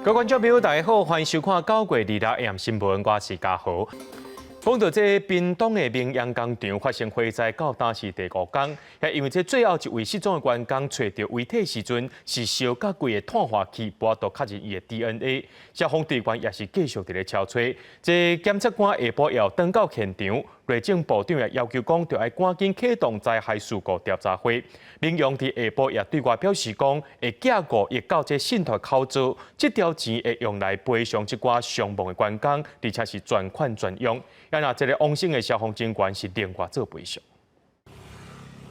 各位觀眾朋友，大家好，歡迎收看9月26 AM 新聞，我是嘉豪。講到這屏東的明陽工廠發生火災，到今是第五工，也因為這最後一位失蹤的員工揣著遺體時陣，是燒甲規个炭化去，無法度確認伊的 DNA。消防隊員也是繼續佇咧搜揣。這檢察官下晡也轉到現場，內政部長也要求講，著愛趕緊啟動災害事故調查會。明陽佇下晡也對外表示講，會寄5億到這信託口座，這條錢會用來賠償這寡傷亡的員工，而且是專款專用。啊，若這个往生的消防人員是另外做賠償。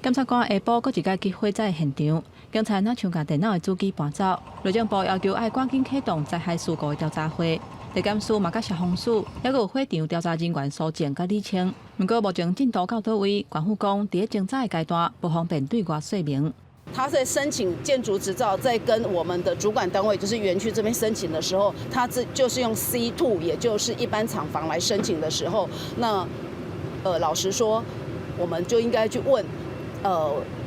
檢察官下晡閣一擺去火災現場，警察若像共電腦的主機搬走。內政部要求愛趕緊啟動災害事故的調查會，地檢署嘛佮消防署，猶閣有火場調查人員蒐證佮理清。毋過目前進度到佗位，縣府講佇咧偵查的階段，無方便對外說明。他在申請建築執照，在跟我們的主管單位，就是園區這邊申請的時候，他這就是用 C2，也就是一般廠房來申請的時候，那老實說，我們就應該去問，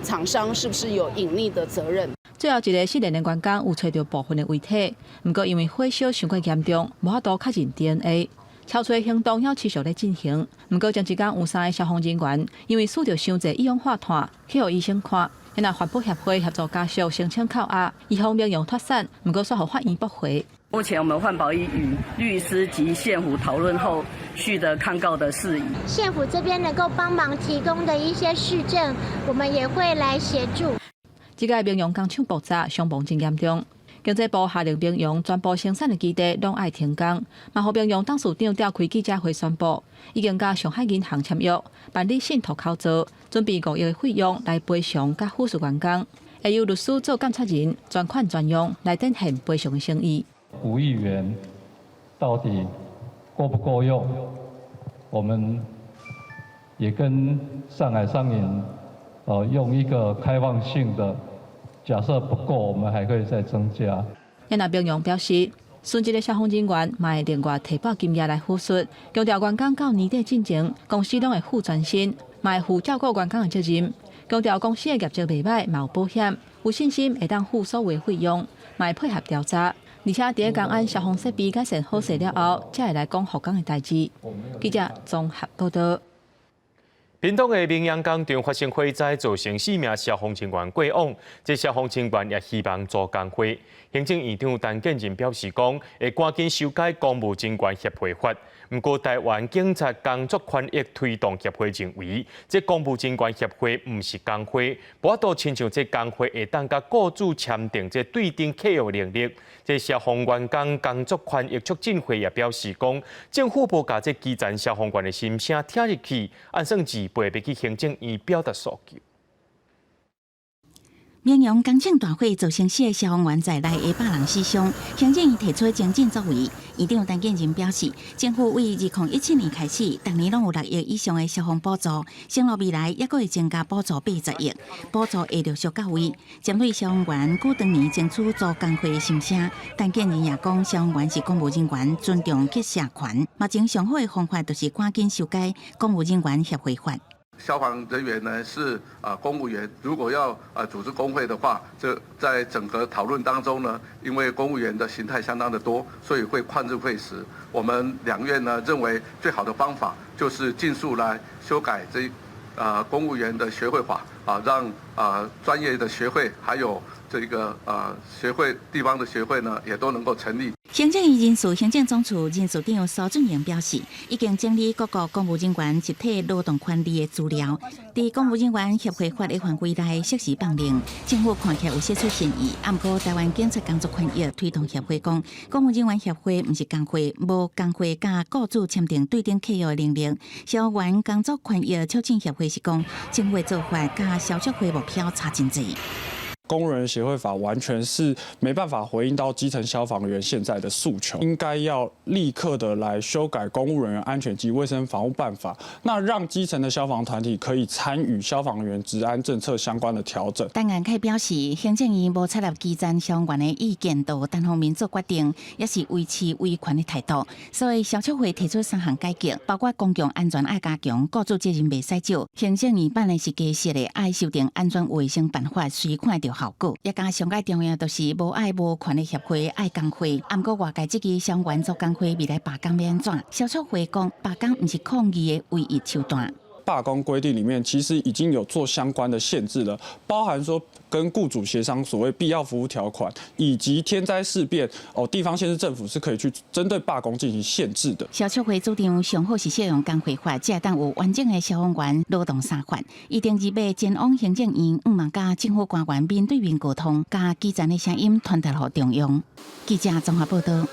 廠商是不是有隱匿的責任。最後一个失聯的員工有揣著部分的遺體，毋過因為火燒傷過嚴重，無法度確認 DNA。搜揣行動猶持續咧進行，毋過前一工有三个消防人員因為吸著傷濟一氧化碳，去予醫生看。若環保協會協助家屬申請扣押，預防明陽脫產，毋過煞予法院駁回。目前我們環保已與律師及縣府討論後續的抗告的事宜。縣府這邊能夠幫忙提供的一些事證，我們也會來協助。這個明陽工廠爆炸，傷亡真嚴重。經濟部下令明陽全部生產的基地攏愛停工，嘛予明陽董事長召開記者會宣布，已經佮上海銀行簽約辦理信託口座，準備5億的費用來賠償佮撫恤員工，會由律師做監察人，專款專用來展現賠償的誠意。5億元到底夠不夠用？我們也跟上海商銀，用一個開放性的假設不夠，我們還可以再增加。葉那明陽表示，殉職的消防人員嘛會另外提撥金額來撫恤，強調員工到年底進前，公司攏會負全身，嘛會負照顧員工的責任。強調公司的業績袂䆀，嘛有保險，有信心會當付所有的費用，嘛會配合調查。而且佇咧工安消防設備改善好勢了後，才會來講復工的代誌。記者綜合報道。屏東的明陽工廠發生火災，造成四名消防人員過往。這消防人員也希望組工會。行政院長陳建仁表示講，會趕緊修改公務人員協會法。毋過，台灣警察工作權益推動協會認為，這公務人員協會毋是工會，無法度親像這工會會當佮雇主簽訂這對等契約能力。這消防員工工作權益促進會也表示講，政府無共這基層消防員的心聲聽入去，按算2月欲去行政院表達訴求。明陽工廠大火造成四个消防員在內的100人死傷，行政院提出精進作為。院長陳建仁表示，政府為2017年開始，逐年攏有6億以上的消防補助，承諾未來猶閣會增加補助80億，補助會陸續到位。針對消防員顧當年爭取組工會的心聲，陳建仁也講，消防員是公務人員，尊重結社權。目前上好的方法就是趕緊修改公務人員協會法。消防人員呢是公務員，如果要組織工會的話，這在整個討論當中呢，因為公務員的形態相當的多，所以會曠日費時。我們兩院呢認為最好的方法就是盡速來修改這公務員的學會法啊，讓專業的學會還有這個學會地方的學會呢，也都能夠成立。行政院人事行政總處人事長蘇俊榮表示，已經整理各國公務人員集體勞動權利的資料，佇公務人員協會法的範圍內適時放任。政府看起來有釋出善意，毋過台灣警察工作權益推動協會講，公務人員協會毋是工會，無工會佮雇主簽訂對等契約的能力。消防員工作權益促進協會是講，政府的做法佮消促會目標差真濟。公務人員協會法完全是沒辦法回應到基層消防員現在的訴求，應該要立刻的來修改公務人員安全及衛生防護辦法，那讓基層的消防團體可以參與消防員職安政策相關的調整。陳元凱表示，行政院無採納基層消防員的意見，就單方面做決定，也是維持維權的態度。所以消促會提出三項改革，包括公共安全愛加強，雇主責任袂使少。行政院辦的是加設的愛修訂安全衛生辦法，隨看就效果。業界上蓋重要就是無愛無權的協會愛工會，毋過外界質疑消防員組工會未來罷工欲按怎？消促會講罷工毋是抗議的唯一手段。罷工規定裡面其實已經有做相關的限制了，包含說跟雇主協商所謂必要服務條款，以及天災事變哦，地方縣市政府是可以去針對罷工進行限制的。消促會主張上好是適用工會法，才會當有完整的消防員勞動三法。伊定日欲前往行政院，向望佮政府官員面對面溝通，共基層的聲音傳達予中央。記者綜合報道。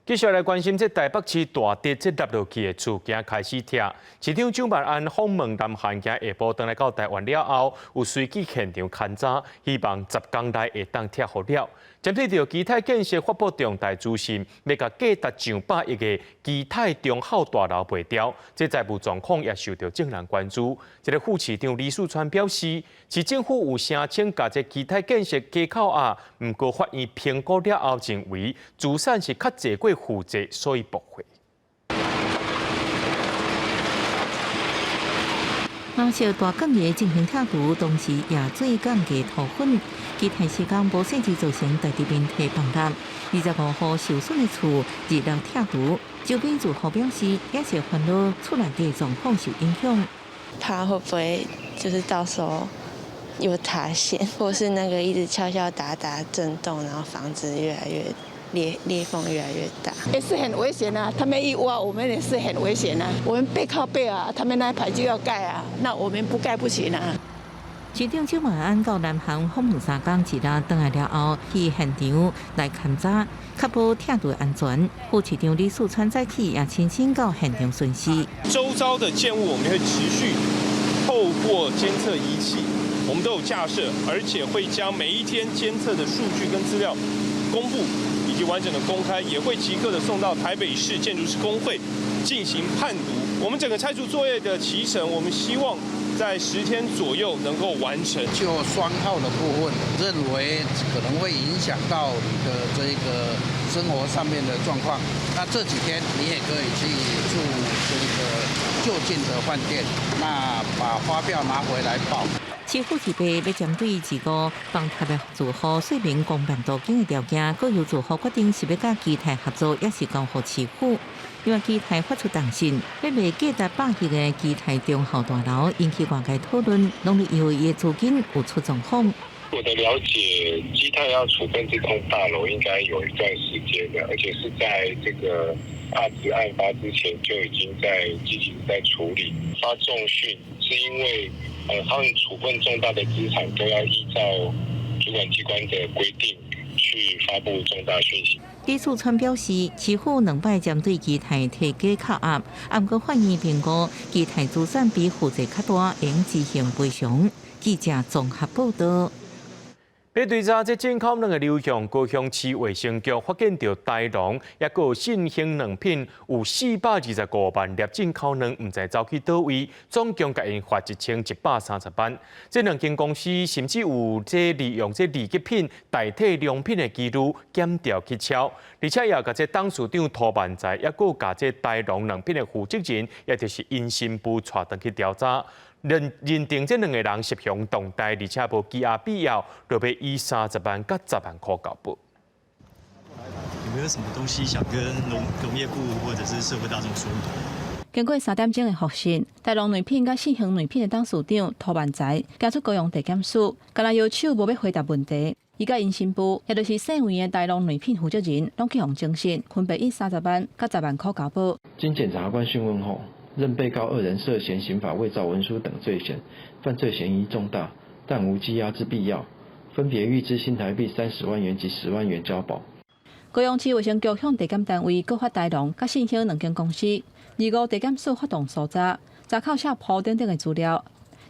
繼續來關心這台北市大直這塌落去的厝，今開始拆。市長蔣萬安訪問南韓，今下晡轉來到台灣了後，有隨機現場勘查，希望十工內會當拆予了。針對著基泰建設發布重大資訊，欲共價值上百億的基泰忠孝大樓賣掉，這財務狀況也受到眾人關注。這個副市長李四川表示，市政府有聲稱共這基泰建設加扣押，毋過法院評估了後認為資產是較濟過負債，所以駁回。藍色大鋼嘅進行拆除，同時也水鋼嘅塗粉。基泰施工無細緻造成台地面體崩塌。25號受損的厝日落拆除，周邊住戶表示也是煩惱厝內底狀況受影響。怕會不會就是到時候又塌陷，或是那個一直敲敲打打震動，然後房子越來越裂縫越來越大，也是很危險啊！他們一挖，我們也是很危險啊！我們背靠背啊，他們那一排就要蓋啊，那我們不蓋不行啊。市長蔣萬安到南韓訪問三工，一日轉來了後，去現場來勘查，確保拆除安全。副市長李四川早起也親身到現場巡視。周遭的建物，我們會持續透過監測儀器，我們都有架設，而且會將每一天監測的數據跟資料公布。以及完整的公開，也會即刻的送到台北市建築師公會進行判讀。我們整個拆除作業的期程，我們希望在10天左右能夠完成。就雙號的部分，認為可能會影響到你的這個生活上面的狀況。那這幾天你也可以去住這個就近的飯店，那把發票拿回來報。市府預備欲針對這個崩塌的住戶說明公辦都更的條件，閣由住戶決定是欲佮基泰合作，抑是交予市府。另外，基泰發出重訊，欲賣價值百億的基泰忠孝大樓引起外界討論，攏是因為伊的資金有出狀況。我的了解，基泰要處分這棟大樓應該有一段時間了，而且是在這個大直案發之前就已經在積極在處理。發重訊是因為，他們處分重大的資產都要依照主管機關的規定去發布重大訊息。李四川表示，市府兩擺針對基泰提加扣押，毋過法院評估基泰資產比負債較大，應執行賠償。記者綜合報道。欲追查這進口卵的流向，高雄市衛生局發現著大農，抑閣信興卵品有425萬粒進口卵，毋知走去佗位，總共共𪜶罰1130萬。這兩間公司甚至有這利用這二級品代替良品的幾率減掉去銷，而且也共這董事長涂萬才，抑閣共這大農卵品的負責人，也就是𪜶新婦帶轉去調查。認定這兩个人涉嫌動貸，而且無羈押必要，就欲以30萬佮10萬箍交保。有沒有什麼東西想跟農業部或者是社會大眾說？經過3點鐘的複審，大農卵品佮信興卵品的董事長涂萬才，交出高雄地檢署，敢若搖手無欲回答問題。伊佮𪜶新婦，也就是姓黃的大農卵品負責人，攏去予偵訊，分別以30萬佮10萬箍交保。經檢察官訊問後，認被告二人涉嫌刑法偽造文書等罪嫌，犯罪嫌疑重大，但無羈押之必要，分別諭支新台幣30萬元及10萬元交保。高雄市衛生局向地檢單位告發大農佮信興兩間公司，25地檢署發動搜查，查扣寫鋪等等的資料，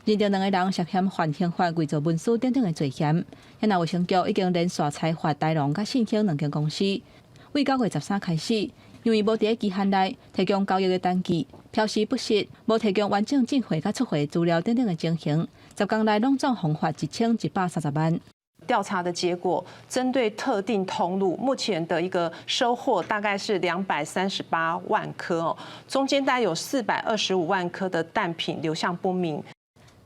認定兩个人涉嫌犯刑法偽造文書等等的罪嫌。現在衛生局已經連續裁罰大農佮信興兩間公司，為9月13開始，因為無佇期限內提供交易的單據，標示不實，無提供完整進貨佮出貨資料等等的情形，10工內攏總予罰1130萬。調查的結果，針對特定通路，目前的一個收穫大概是238萬顆哦，中間大概有425萬顆的蛋品流向不明。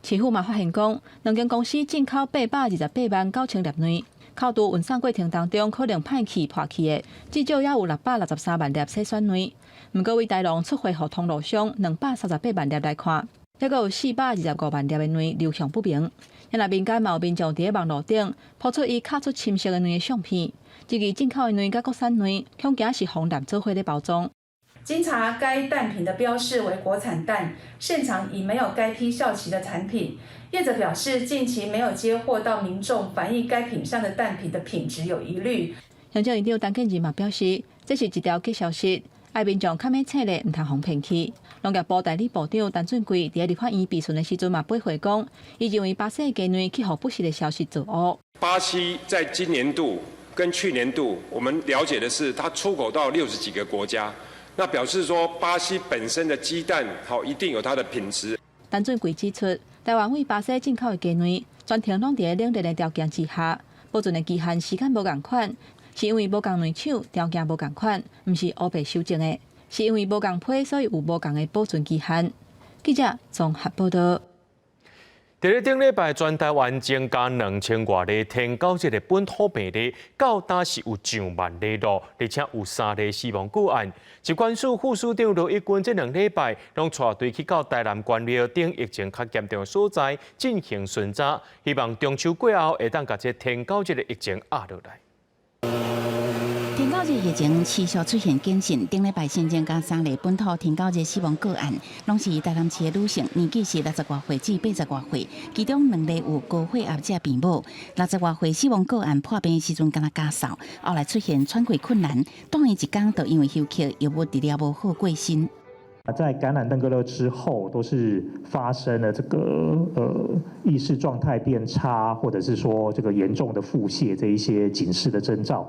市府嘛發現講，兩間公司進口828萬9千粒卵，扣除運送過程當中可能歹去破去的，至少也有663萬粒篩選卵。毋過為大農出貨予通路商238萬粒來看，猶閣有425萬粒的卵流向不明。遐若民間嘛有民眾佇咧網路頂鋪出伊敲出深色的卵的相片，這支進口的卵佮國產卵，恐驚是防藍做伙咧包裝。經查該蛋品的標示為國產蛋，現場已沒有該批效期的產品。業者表示，近期沒有接獲到民眾反映該品項的蛋品的品質有疑慮。行政院長陳建仁嘛表示，這是一條假消息，愛民眾較免切咧，毋通予騙去。農業部代理部長陳俊貴佇咧立法院備詢的時陣嘛，回回講，伊認為巴西雞卵去予不實的消息做烏。巴西在今年度跟去年度，我們了解的是，它出口到60幾個國家。那表示說，巴西本身的雞蛋好，一定有它的品質。陳俊貴指出，台灣對巴西進口的雞卵，全程攏佇咧冷鏈的條件之下，保存的期限時間無仝款，是因為無仝卵廠條件無仝款，毋是烏白修正的，是因為無仝批，所以有無仝的保存期限。記者綜合報道。佇咧頂禮拜，全台灣增加2000外例天狗熱的本土病例，到今是有上萬例咯，而且有3例死亡個案。疾管署副署長羅一鈞這2禮拜攏帶隊去到台南關廟等疫情較嚴重的所在進行巡查，希望中秋過後會當共這天狗熱的疫情壓落來。天狗熱疫情持續出現警訊，頂禮拜新增加3例本土天狗熱死亡個案，攏是台南市的女性，年紀是60外歲至80外歲，其中2例有高血壓這病母。60外歲死亡個案破病時陣敢若咳嗽，後來出現喘氣困難，住院一工就因為休克，藥物治療無好過身。在感染登革熱之後，都是發生了這個意識狀態變差，或者是說這個嚴重的腹瀉這一些警示的徵兆。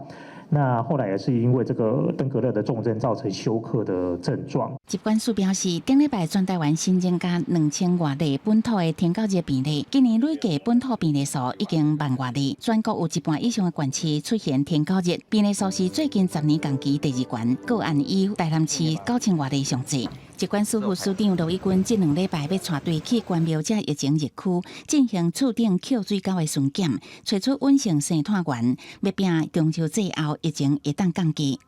那後來也是因為這個登革熱的重症造成休克的症狀。疾管署表示，頂禮拜全台灣新增加2000外例本土的天狗熱病例，今年累計本土病例數已經1萬外例，全國有一半以上的縣市出現天狗熱病例數是最近10年同期第二懸，個案以台南市9000外例上濟。疾管署副署長羅一鈞這2禮拜欲帶隊去關廟這疫情熱區進行厝頂抾水溝的巡檢，揣出隱性生湠源，欲拚中秋節後疫情會當降低。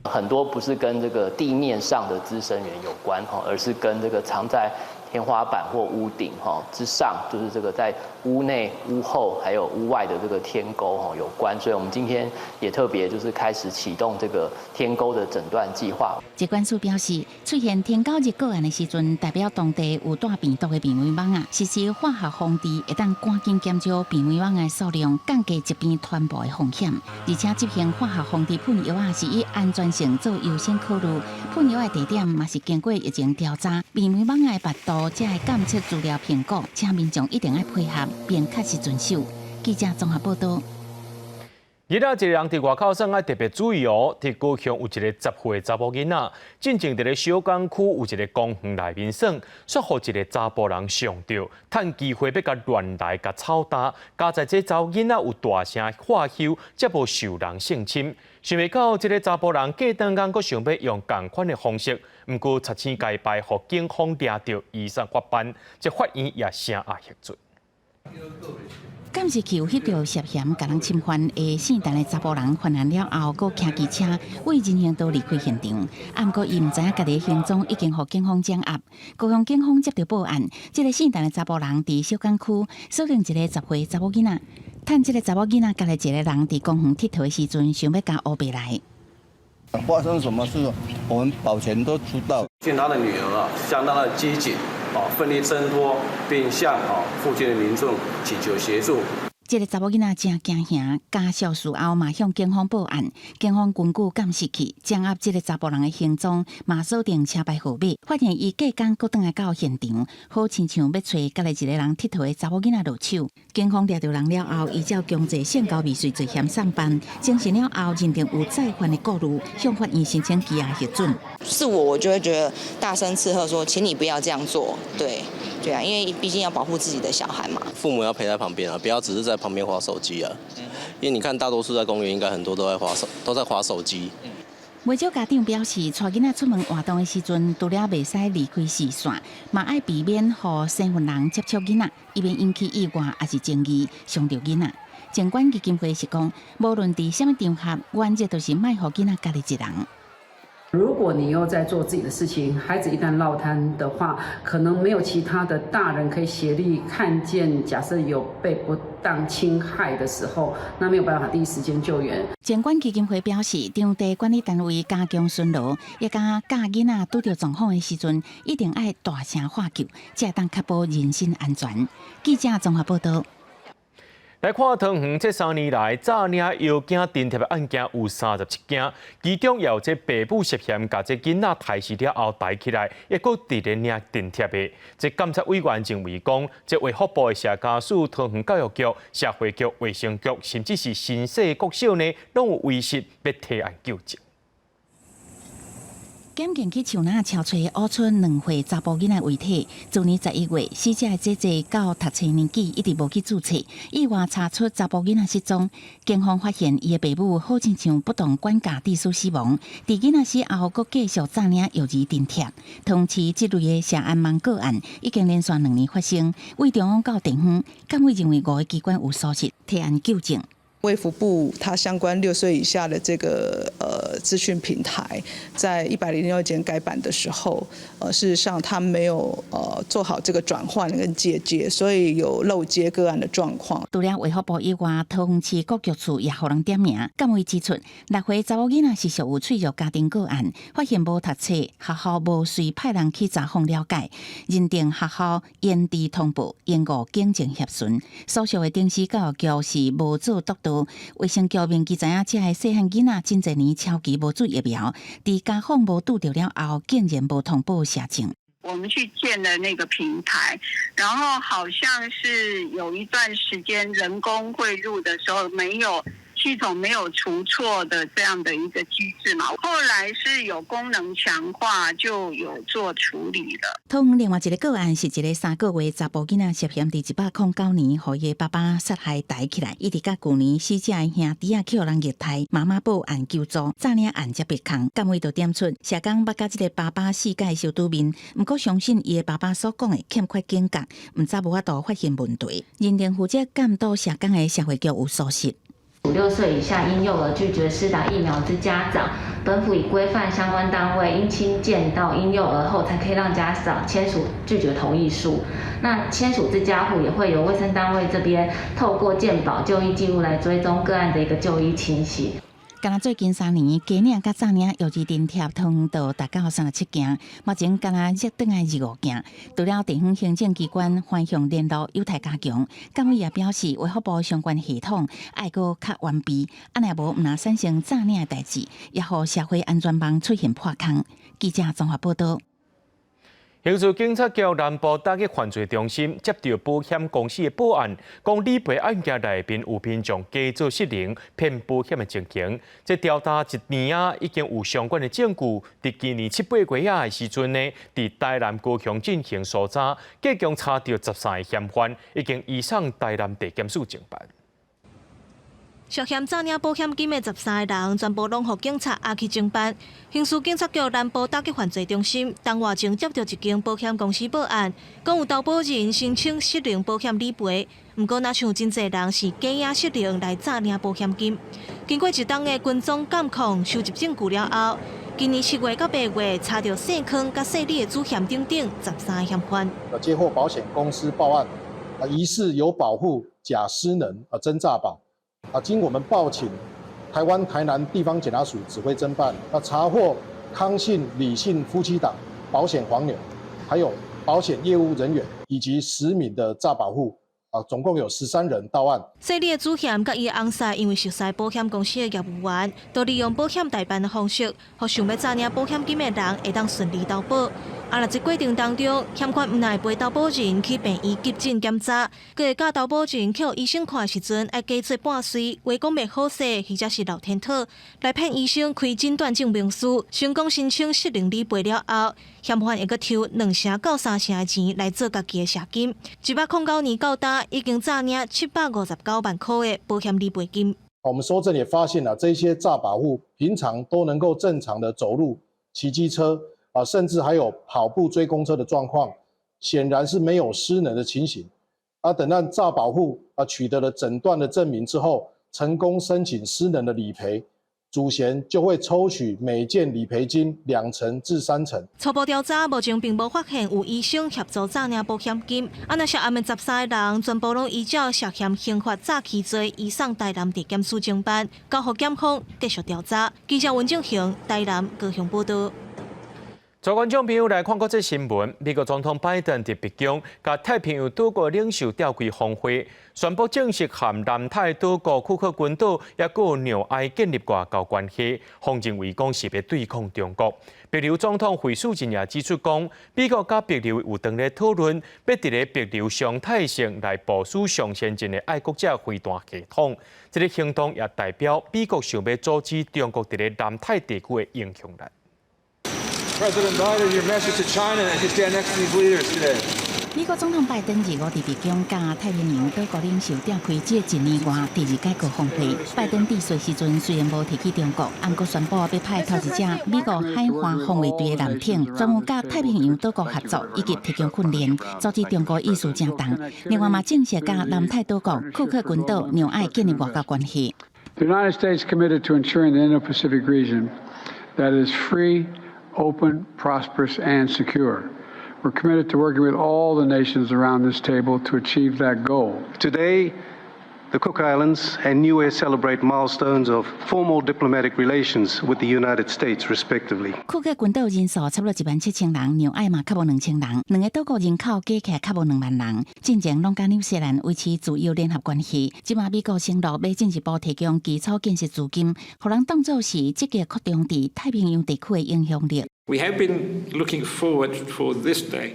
很多不是跟這個地面上的孳生源有關，而是跟這個藏在天花板或屋頂之上，就是這個在屋內、屋後還有屋外的這個天溝有關。所以我們今天也特別就是開始啟動這個天溝的診斷計劃。疾管署表示，出現天狗熱個案的時陣，代表當地有帶病毒的病媒蚊仔，實施化學防治，會當趕緊減少病媒蚊仔的數量，降低疾病傳播的風險。而且執行化學防治噴藥仔是以安全性做優先考慮，噴藥的地點嘛是經過疫情調查，病媒蚊仔的密度，才會監測資料評估，請民眾一定愛配合，並確實遵守。記者綜合報道。日仔一個人佇外口耍愛特別注意哦。佇高雄有一個10歲查某囡仔，進前佇咧小港區有一個公園內面耍，煞予一個查埔人上著，趁機會欲共亂來共操打。佳哉這查某囡仔有大聲喝囂，才無受人性侵。想袂到這個查埔人過當工閣想欲用仝款的方式，毋過賊星街牌予警方掠著，移送法辦，這法院也聲押核准。監視器有翕著涉嫌共人侵犯的姓陳的查埔人犯案了後，閣騎機車對人行道離開現場。啊，毋過伊毋知影家己的行蹤已經予警方掌握。高雄警方接著報案，這個姓陳的查埔人佇小港區鎖定一個10歲查某囡仔，趁這個查某囡仔佮一個人佇公園𨑨迌的時陣，想欲共烏白來。發生什麼事，我們保全都知道。見他的女兒啊，相當的機警，啊，奮力掙脫，並向啊附近的民眾請求協助。這個查某囡仔真驚嚇，家屬事後嘛向警方報案，警方根據監視器掌握這個查埔人的行蹤，嘛鎖定車牌號碼，發現伊隔工閣轉來到現場，好親像欲揣佮一個人𨑨迌的查某囡仔落手。警方掠著人了後，依照強制性交未遂罪嫌送辦，偵審了後認定有再犯的顧慮，向法院申請羈押核准。是我，我就會覺得大聲斥喝說：請你不要這樣做。對，對啊，因為畢竟要保護自己的小孩嘛。父母要陪在旁邊啊，不要只是在旁邊滑手機啊。因為你看，大多數在公園，應該很多都在滑手，都在滑手機。袂少家長表示，帶囡仔出門活動的時陣，除了袂使離開視線，嘛愛避免予生份人接觸囡仔，以免引起意外抑是爭議，傷著囡仔。疾管基金會是講，無論佇啥物場合，原則都是莫予囡仔家己一人。如果你又在做自己的事情，孩子一旦落單的話，可能沒有其他的大人可以協力看見。假設有被不當侵害的時候，那沒有辦法第一時間救援。疾管基金會表示，場地管理單位加強巡邏，也佮教囡仔拄著狀況的時陣，一定愛大聲喊救，才會當確保人身安全。記者綜合報道。來看桃園這3年來，詐領藥驚津貼的案件有37件，其中有這爸母涉嫌共這囡仔刣死了後刣起來，抑閣佇咧領津貼的。這監察委員認為講，這衛福部的社家署、桃園教育局、社會局、衛生局，甚至是新社國小呢，攏有違失，欲提案糾正。檢警去樹林搜揣烏村2歲查埔囡仔遺體，去年11月，死者的姐姐到讀冊年紀一直無去註冊，意外查出查埔囡仔失蹤，警方發現伊的爸母好親像不當管教致使死亡，佇囡仔死後，閣繼續詐領育兒津貼。同時，這類的社安網個案已經連續2年發生，對中央到地方，監委認為五个機關有疏失，提案糾正。衛福部它相關6歲以下的這個資訊平台，在106年改版的時候，事實上它沒有做好這個轉換跟介接，所以有漏接個案的狀況。除了衛福部以外，桃園市各局處也予人點名。監委指出，6歲查某囡仔是屬有脆弱家庭個案，發現無讀冊，學校無隨派人去查訪了解，認定學校延遲通報，延誤警情協尋。所屬的頂溪教育局是無做督導。衛生局明記知影，這个細漢囡仔真濟年超期無注疫苗，佇家訪無拄著了後，竟然無通報社政。我們去建了那個平台，然後好像是有一段時間人工匯入的時候，沒有系統沒有除錯的這樣的一個機制嘛。後來是有功能強化，就有做處理了。桃園另外一個個案是一个3個月查埔囡仔涉嫌佇109年，予伊的爸爸殺害刣起來，一直到舊年死者的兄弟仔去予人虐待，媽媽報案求助，詐領案才被控。監委就點出，社工捌佮這个爸爸四擺相拄面，毋過相信伊的爸爸所講的欠缺警覺，毋知無法度發現問題，認定負責監督社工的社會局有疏失。6歲以下嬰幼兒拒絕施打疫苗之家長，本府已規範相關單位應親見到嬰幼兒後，才可以讓家長簽署拒絕同意書。那簽署之家戶也會由衛生單位這邊透過健保就醫記錄來追蹤個案的一個就醫情形。敢若最近3年，假領佮詐領育兒津貼，通都達到37件，目前敢若熱轉來25件。除了地方行政機關橫向聯絡有待加強，監委也表示，衛福部相關系統愛閣較完備，按呢無毋但產生詐領的代誌，也予社會安全網出現破空。記者綜合報道。刑事警察局南部打擊犯罪中心接到保險公司的報案，講理賠案件內面有民眾假做失能騙保險的情形。這調查一年啊，已經有相關的證據。佇今年七八月仔的時陣呢，佇台南高雄進行搜查，計共查著13个嫌犯，已經移送台南地檢署偵辦。涉嫌詐領保險金的13個人，全部攏予警察押去偵辦。刑事警察局南部打擊犯罪中心，當外前接到一間保險公司報案，講有投保人申請失能保險理賠，毋過若像真濟人是假影失能來詐領保險金。經過一冬的跟蹤監控、收集證據了後，今年7月到8月查著姓康佮姓李的主嫌等等13個嫌犯。接獲保險公司報案，疑似有保戶假失能真詐保。經我們報請台灣台南地方檢察署指揮偵辦，查獲康姓、李姓夫妻檔保險黃牛，還有保險業務人員以及10名的詐保戶，總共有13人到案。姓李的主嫌佮伊的翁婿因為熟似保險公司的業務員，都利用保險代辦的方式，予想欲詐領保險金的人會當順利投保。若這過程當中，嫌犯毋但會陪投保人去病院急診檢查，閣會教投保人去予醫生看的時陣，愛假做半歲，話講袂好勢，或者是漏天套，來騙醫生開診斷證明書，成功申請失能理賠了後，嫌犯會閣抽2成到3成的錢來做家己的謝金。109年到今，已經詐領759萬箍的保險理賠金。我們蒐證也發現了，這些詐保戶平常都能夠正常的走路、騎機車啊，甚至還有跑步追公車的狀況，顯然是沒有失能的情形。啊，等到詐保戶啊取得了診斷的證明之後，成功申請失能的理賠，主嫌就會抽取每件理賠金2成至3成。初步調查，目前並無發現有醫生協助詐領保險金。啊，若涉案的13個人，全部攏依照涉嫌刑法詐欺罪，移送台南地檢署偵辦，交予檢方繼續調查。記者溫正雄台南高雄報道。各位觀眾朋友來看閣這新聞，美國總統拜登佇白宮佮太平洋島國領袖召開峰會，宣布正式和南太島國庫克群島抑閣紐埃建立外交關係，予認為講是欲對抗中國。帛琉總統惠恕仁也指出講，美國佮帛琉有當咧討論，欲佇咧帛琉常態性來部署上先進的愛國者飛彈系統。這個行動也代表美國想欲阻止中國佇咧南太地區的影響力。 President Biden, your message to China as you stand next to these leaders today. 美國總統拜登二五佇白宮佮太平洋島國領袖召開這一年外第二屆高峰會。拜登致辭時陣雖然無提起中國，毋過宣布欲派頭一隻美國海岸防衛隊的艦艇，專門佮太平洋島國合作以及提供訓練，阻止中國意思正動。另外嘛，正式佮南太島國庫克群島紐埃建立外交關係。 The United States committed to ensuring the Indo-Pacific region that is free, open, prosperous, and secure. We're committed to working with all the nations around this table to achieve that goal. Today, the Cook Islands and Niue celebrate milestones of formal diplomatic relations with the United States, respectively. 庫克群島人數差不多1萬7千人，紐埃嘛較無2000人，兩個島國人口加起來較無2萬人。進前攏佮紐西蘭維持自由聯合關係，這馬美國承諾欲進一步提供基礎建設資金，予人當做是積極擴張佇太平洋地區的影響力。 We have been looking forward for this day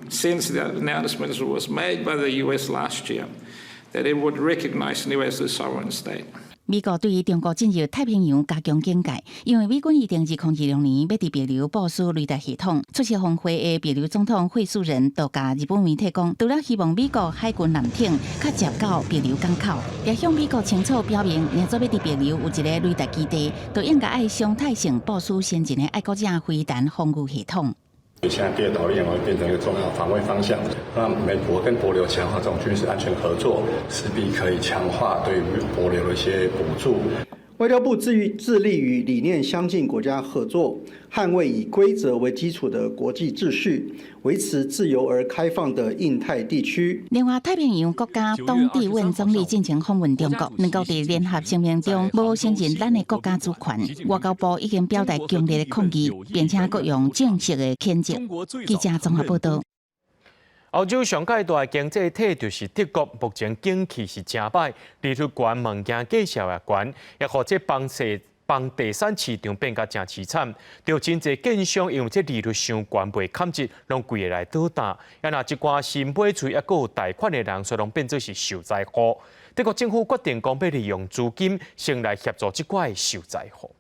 since the announcement was made by the US last year that it would recognize Niue as a sovereign state. 美國對於中國進入太平洋加強警戒，因為美軍預定2026年欲佇帛琉部署雷達系統。出席峰會的帛琉總統惠恕仁就共日本媒體講，除了希望美國海軍艦艇較捷到帛琉港口，也向美國清楚表明，若做欲佇帛琉有一個雷達基地，就應該愛常態性部署先進的愛國者飛彈防禦系統。現在第二島鏈會變成一個重要防衛方向。那美國跟帛琉強化這種軍事安全合作，勢必可以強化對於帛琉的一些補助。外交部致力與理念相近國家合作，捍衛以規則為基礎的國際秩序，維持自由而開放的印太地區。另外，太平洋國家董志穩總理進前訪問中國，兩國佇聯合聲明中無承認咱的國家主權。外交部已經表達強烈的抗議，並且閣用正式的譴責。記者綜合報道。歐洲上蓋大的經濟體就是德國，目前景氣是誠䆀，利率懸，物件價數也懸，也予這房地產市場變甲誠淒慘。著真濟建商因為這利率傷懸，袂堪折，攏規个來倒擔。啊，若一寡新買厝抑閣有貸款的人，煞攏變做是受災戶。德國政府決定講欲利用資金，先來協助這寡的受災戶。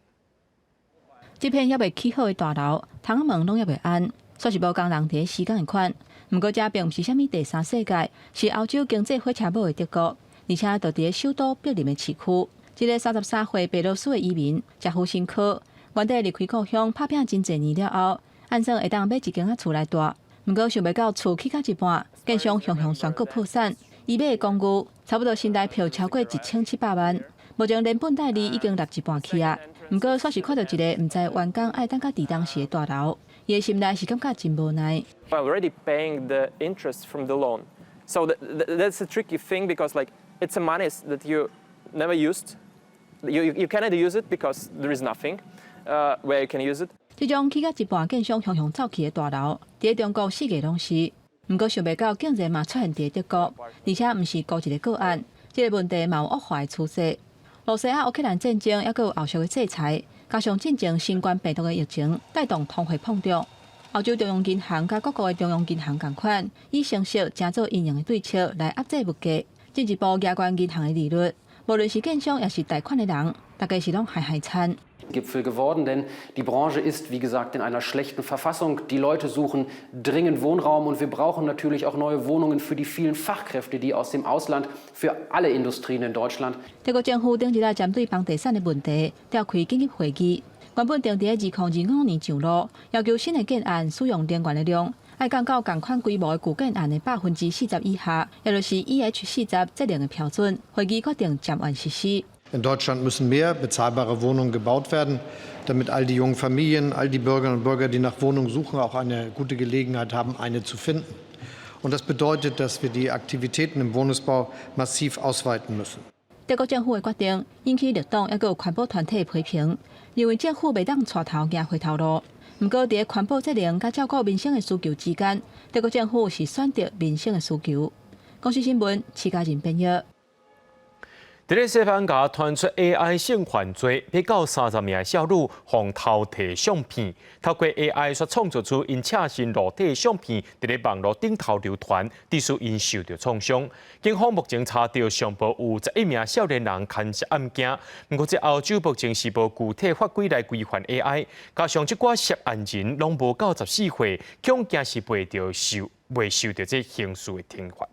這片猶未起好的大樓，窗仔門攏猶未安，煞是無仝人佇咧施工的款。毋過，這並毋是啥物第三世界，是歐洲經濟火車尾的德國，而且就佇咧首都柏林的市區。這個33歲白羅斯的移民，賈夫辛科，原底離開故鄉拍拚真濟年了後，按算會當買一間仔厝來蹛。毋過想袂到厝起到一半，建商雄雄宣告破產。伊買的公寓差不多新台票超過1700萬，目前連本帶利已經納一半去啊。毋過，煞是看著一个毋知完工愛等到佇當時的大樓，伊的心內是感覺真無奈。 Already paying the interest from the loan, so that's a tricky thing because like it's a money that you never used. You cannot use it because there is nothing where you can use it. 這種起到一半，建商雄雄走去的大樓，佇中國四界攏是。毋過想袂到，竟然嘛出現佇德國，而且毋是孤一个個案，這个問題嘛有惡化的趨勢。羅西亞烏克蘭戰爭，抑閣有後續的制裁，加上進前新冠病毒的疫情，帶動通貨膨脹。歐洲中央銀行佮各國的中央銀行仝款，以升息成做因應的對策來壓制物價，進一步加懸銀行的利率，無論是建商抑是貸款的人，大家是攏害害慘。 Gipfel geworden, denn die Branche ist, wie gesagt, in einer schlechten Verfassung. Die Leute suchen dringend Wohnraum und wir brauchen natürlich auch neue Wohnungen für die vielen Fachkräfte, die aus dem Ausland für alle Industrien in Deutschland. 德國政府頂日仔針對房地產的問題召開緊急會議，原本定佇2025年上路，要求新的建案使用能源的量愛降到仝款規模的舊建案的40%以下，也就是 EH40節能的標準。會議決定暫緩實施。 In Deutschland müssen mehr bezahlbare Wohnungen gebaut werden, damit all die jungen Familien, all die Bürgerinnen und Bürger, die nach Wohnungen suchen, auch eine gute Gelegenheit haben, eine zu finden. Und das bedeutet, dass wir die Aktivitäten im Wohnungsbau massiv ausweiten müssen. 德國政府的決定引起綠黨抑閣有環保團體批評，認為政府袂當帶頭行回頭路。毋過，佇環保責任佮照顧民生的需求之間，德國政府是選擇民生的需求。公視新聞，徐家仁編譯。佇咧西班牙傳出 AI 性犯罪，欲到30名少女予偷提相片，透過 AI 所創造出𪜶赤身露體相片，佇咧網路頂頭流傳，致使𪜶受著創傷。警方目前查著上報有11名少年人牽涉案件，毋過這歐洲目前是無具體法規來規範 AI，加上這寡涉案人攏無夠14歲，恐驚是袂受著這刑事的懲罰。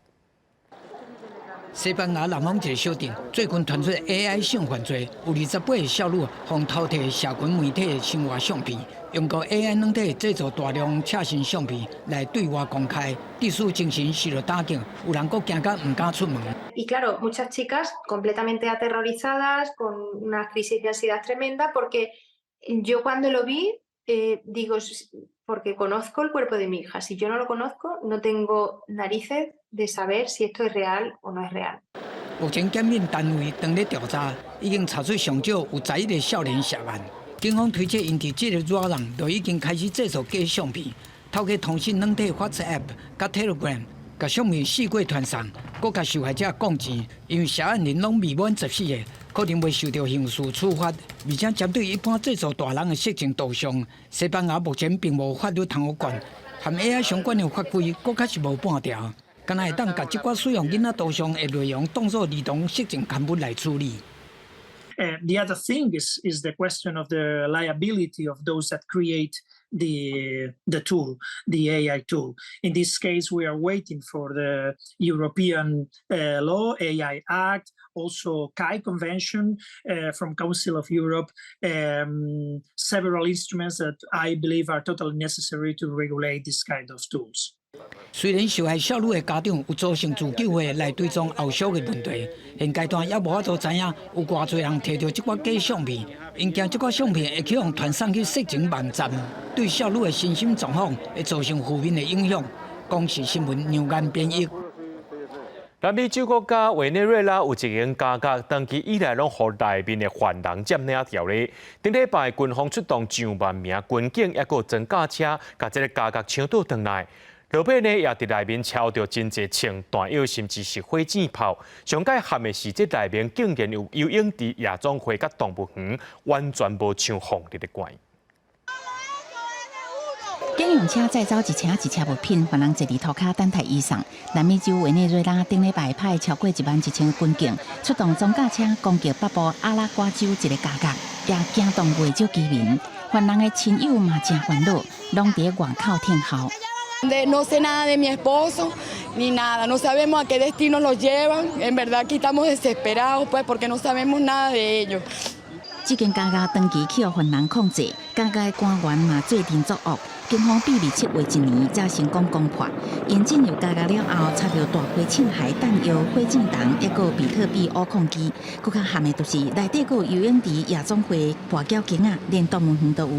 西班牙南方一個小鎮最近傳出 AI 性犯罪，有28個少女予偷提社群媒體的生活相片，用過 AI 軟體製造大量赤身相片來對外公開，致使精神受著打擊，有人閣驚甲毋敢出門。 Y claro, muchas chicas completamente aterrorizadas, con una crisis de ansiedad tremenda, porque yo cuando lo vi, digo, porque conozco el cuerpo de mi hija. Si yo no lo conozco, no tengo narices de saber si esto es real o no es real. 目前檢驗單位正咧調查，已經查出上少有11個少年涉案。警方推測，𪜶佇這个熱人就已經開始製造假相片，透過通訊軟體 WhatsApp佮 Telegram，共相片四處傳送，閣共受害者講錢。因為涉案人攏未滿14歲，可能袂受著刑事處罰。而且針對一般製造大人的色情圖像，西班牙目前並無法律通予管，和 AI 相關的法規閣較是無半條。敢若會當共這寡使用囡仔圖像的內容當做兒童色情刊物來處理。 The other thing is the question of the liability of those that create the tool, the AI tool. In this case, we are waiting for the European law, AI Act, also CAI Convention from Council of Europe, several instruments that I believe are totally necessary to regulate this kind of tools. 雖然受害少女的家長有組成自救會來追蹤後續的問題，現階段猶無法度知影有偌濟人提著這寡假相片，𪜶驚這寡相片會去予傳送去色情網站，對少女的身心狀況會造成負面的影響。公視新聞梁岩編譯。南美洲國家委內瑞拉有一間監獄，長期以來攏予內面的犯人佔領著咧。頂禮拜軍方出動上萬名軍警，抑閣裝甲車，共這个監獄搶倒轉來。落尾呢，也佇內面抄著真濟槍彈藥，甚至是火箭炮。上蓋譀的是，這內面竟然有游泳池、夜總會佮動物園，完全無像防佇咧關。警用車載走一車一車物品，犯人坐佇塗跤等待移送。南美洲委內瑞拉頂禮拜派超過11,000軍警出動裝甲車攻擊北部阿拉瓜州一个監獄，也驚動袂少居民。犯人的親友嘛誠煩惱，攏佇外口等候。 No sé nada de mi esposo ni nada, no sabemos a qué destino los llevan. En verdad aquí estamos desesperados, pues, porque no sabemos nada de ellos. 這間監獄長期予犯人控制，監獄的官員嘛做陣作惡。警方秘密策劃一年，才成功攻破。𪜶進入監獄了後，查著大批槍械彈藥、火箭筒，抑閣有比特幣挖礦機。閣較譀的就是內底閣有游泳池、夜總會、跋筊間仔，連動物園都有。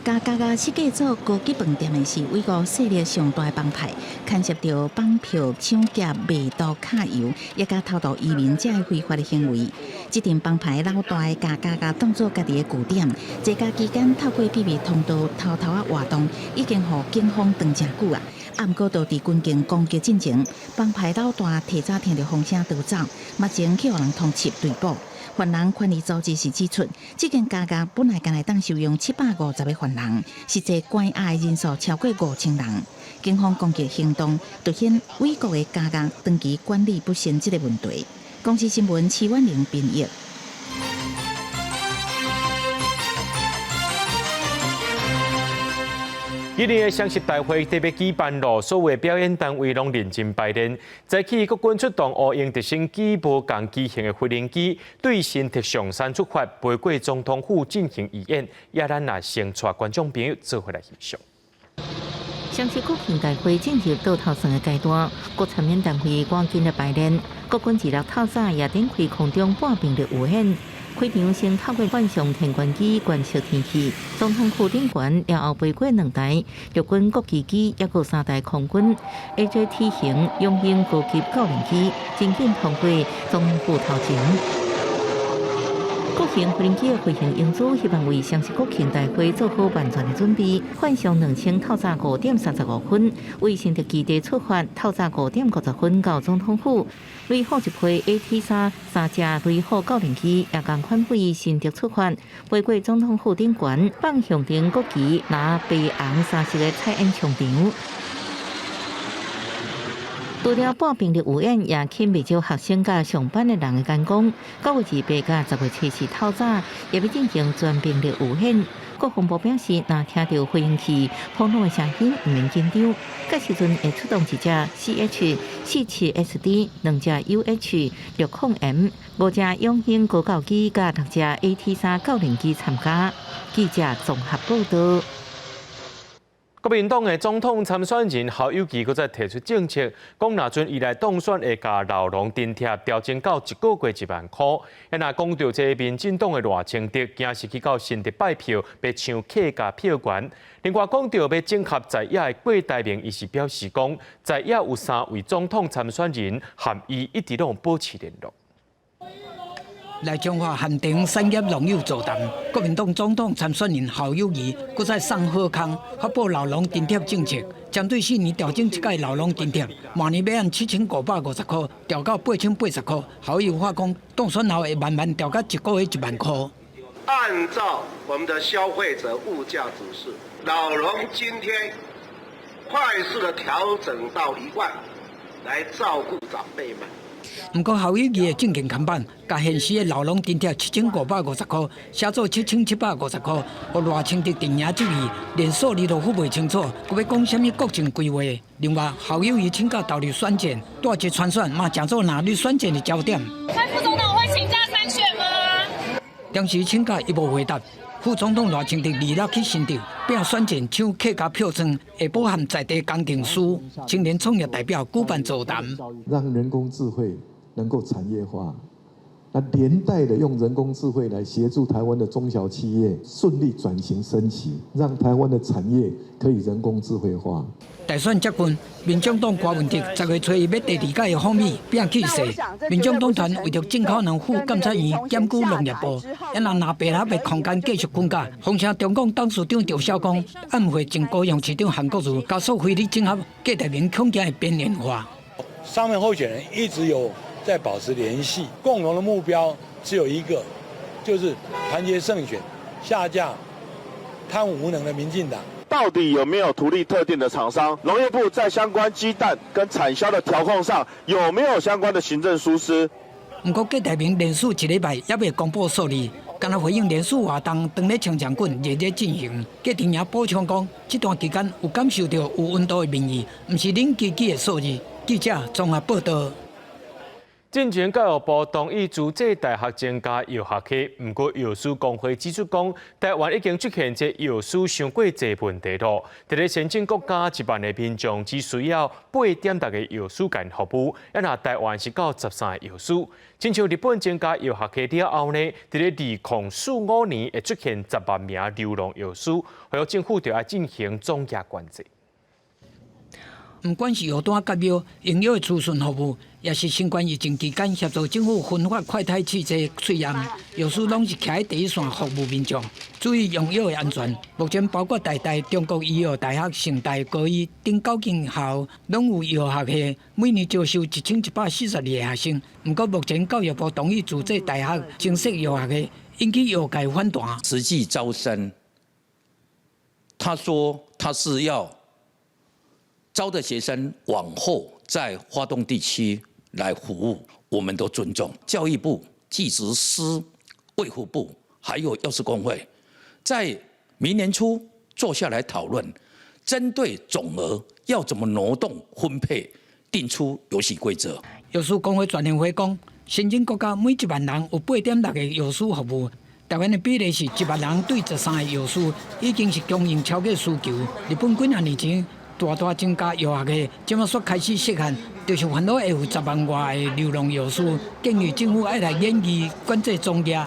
共監獄設計做高級飯店的是美國勢力上大的幫派，牽涉著綁票、搶劫、賣毒、揩油，抑佮偷渡移民這非法的行為。這陣幫派老大共監獄當做家己的據點，坐監期間透過秘密通道偷偷仔活動，已經予警方追誠久啊。啊，毋過就佇軍警攻擊進前，幫派老大提早聽著風聲逃走，目前去予人通緝追捕。犯人權利組織是指出，這間監獄本來干焦會當收容750個犯人，實際關押的人數超過5000人。警方攻擊行動，凸顯美國的監獄長期管理不善這个問題。公視新聞徐婉玲編譯。今年的雙十大會特別舉辦咯，所有表演單位攏認真排練。早起國軍出動烏鷹直升機無仝機型的飛行機，對新竹象山出發，飛過總統府進行預演。也咱來先帶觀眾朋友做伙來欣賞。雙十國慶大會進入倒頭算的階段，各參演單位趕緊來排練。國軍26透早也展開空中半兵力預演。開場先透過幻象天觀機觀測天氣，總統府頂懸了後飛過兩台陸軍國旗機，抑閣三台空軍 AJT 型雄鷹高級教練機，真緊通過總統府頭前。國慶飛行機的飛行英姿，希望為雙十國慶大會做好萬全的準備。幻象2000透早5點35分，為新竹基地出發，透早5點50分到總統府。雷虎一批 AT-3三隻雷虎教練機也仝款為新竹出發，飛過總統府頂懸，放象徵國旗，拿白紅三色的彩煙上場。除了半兵力預演，也吸引袂少學生佮上班的人的眼光。9月28佮10月7透早，也欲進行全兵力預演。國防部表示，若聽著飛行器砰隆的聲音，毋免緊張。屆時陣會出動一隻 CH-47SD、兩隻 UH-60M、五隻雄鷹高教機佮六隻 AT-3教練機參加。記者綜合報道。國民黨的總統參選人侯友宜閣再提出政策，講若陣伊來當選，會共老農津貼調整到一個月1萬箍。啊，若講著這民進黨的賴清德，驚是去到新竹拜票，欲搶客家票源。另外講著欲整合在野的郭台銘，伊是表示講，在野有三位總統參選人，和伊一直攏保持聯絡。來彰化縣城產業農友座談，國民黨總統參選人侯友宜閣再送好康，發布老農津貼政策，針對四年調整一屆老農津貼，明年欲按7550箍調到8080箍。侯友宜話講，當選後會慢慢調到一個月1萬箍。按照我們的消費者物價指數，老農津貼快速的調整到1萬，來照顧長輩們。毋過侯友宜的政見看板，共現時的老農津貼7550箍寫做7750箍，予賴清德陣營質疑，連數字都分袂清楚，閣欲講啥物國政規劃？另外，侯友宜請假投入選戰，帶一參選嘛，成做藍綠選戰的焦點。蔡副總統會請假參選嗎？當時請假伊無回答。副總統賴清德26去新竹，拼選戰搶客家票倉，會包含在地工程師、青年創業代表舉辦座談，讓人工智慧能夠產業化，那連帶的用人工智慧來協助台灣的中小企業順利轉型升級，讓台灣的產業可以人工智慧化。大選接近，民眾黨柯文哲10月初一欲第二屆的訪美拼氣勢。民眾黨團為著進口農副監察員檢舉農業部，也若藍白合的空間繼續滾架。風聲中廣董事長趙少康暗會前高雄市長韓國瑜加速非你整合，郭台銘恐驚會邊緣化。三位候選人一直有在保持聯繫，共同的目標只有一個，就是團結勝選，下架貪污無能的民進黨。到底有沒有圖利特定的廠商？農業部在相關雞蛋跟產銷的調控上有沒有相關的行政疏失？毋過郭台銘連續一禮拜猶未公布數字，干焦回應連署活動當咧清場館熱熱進行。郭台銘補充講，這段期間有感受到有溫度的民意，毋是冷機器的數字。記者綜合報道。進前教育部同意自資大學增加藥學系，毋過藥師公會指出講，台灣已經出現這藥師傷過濟問題囉。佇咧先進國家1萬个民眾只需要8.6个藥師共服務，啊若台灣是到13个藥師。親像日本增加藥學系了後呢，佇咧2045年會出現10萬名流浪藥師，呼籲政府著愛進行總額管制。毋管是藥單佮藥、營養的資訊服務，抑是新冠疫情期間協助政府分發快篩試劑喙驗，藥師攏是徛佇第一線服務民眾，注意用藥的安全。目前包括台大、中國醫藥大學、成大、高醫等九間校，攏有藥學系，每年招收1142个學生。毋過目前教育部同意自資大學增設藥學系，引起藥界反彈。實際招生，他說他是要招的學生往後在花東地區來服務，我們都尊重。教育部、技職司、衛福部，還有藥師公會，在明年初坐下來討論，針對總額要怎麼挪動分配，定出遊戲規則。藥師公會全聯會講，先進國家每1萬人有8.6個藥師服務，台灣的比例是1萬人對13個藥師，已經是供應超過需求。日本幾若年前大大增加藥學系，這馬煞開始設限，就是煩惱會有10萬外的流浪藥師，建議政府愛來研議管制總額。